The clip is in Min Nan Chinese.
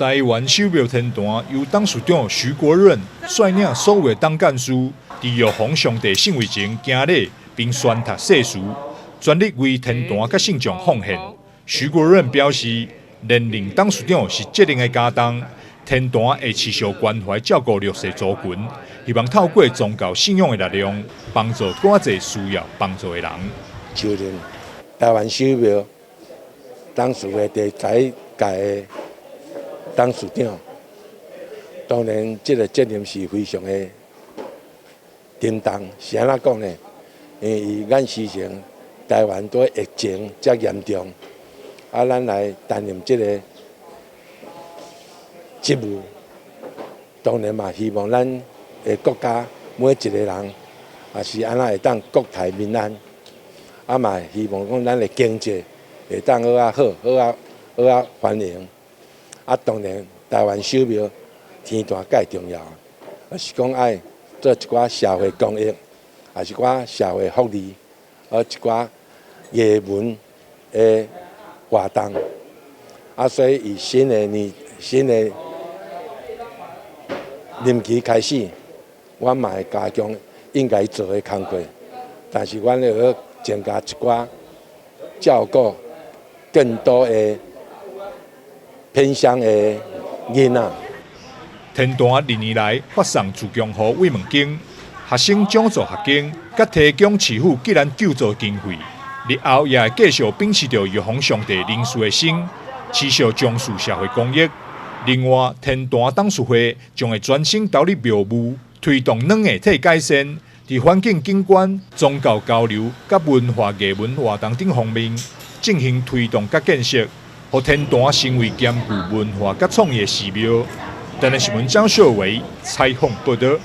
台灣守廟天壇由董事長徐國潤率領所有董監事，佇玉皇上帝聖位前行禮並宣讀誓詞，全力為天壇佮信眾奉獻。徐國潤表示，連任董事長是責任的加重，天壇會持續關懷照顧弱勢族群，希望透過宗教信仰的力量，幫助更濟需要幫助的人。就任台灣守廟董事會第十一屆的董事長，當然這個責任是非常的沉重。是按怎講呢？因為咱時陣台灣拄疫情遮嚴重，啊，咱來擔任這個職務，當然嘛希望咱的國家每一個人，也是按怎會當國泰民安，啊嘛希望講咱的經濟會當好啊好，好啊好啊繁榮。啊，當然台灣守廟天壇蓋重要，而是講愛做一寡社會公益，也是寡社會福利，和一寡藝文的活動。啊，所以以新的年新的任期開始，阮嘛會加強應該做的工課，但是阮會增加一寡照顧更多的偏鄉的囡仔。天壇歷年來發送自強號慰問金、學生獎助學金，佮提供市府急難救助經費。日後也會繼續秉持著玉皇上帝仁慈的心，持續從事社會公益。另外，天壇董事會將會專心投入廟務，推動軟硬體改善，佇環境景觀、宗教交流佮文化藝文活動等方面進行推動佮建設，予天壇成為兼具文化佮創意的寺廟。台南新聞張秀偉採訪報道。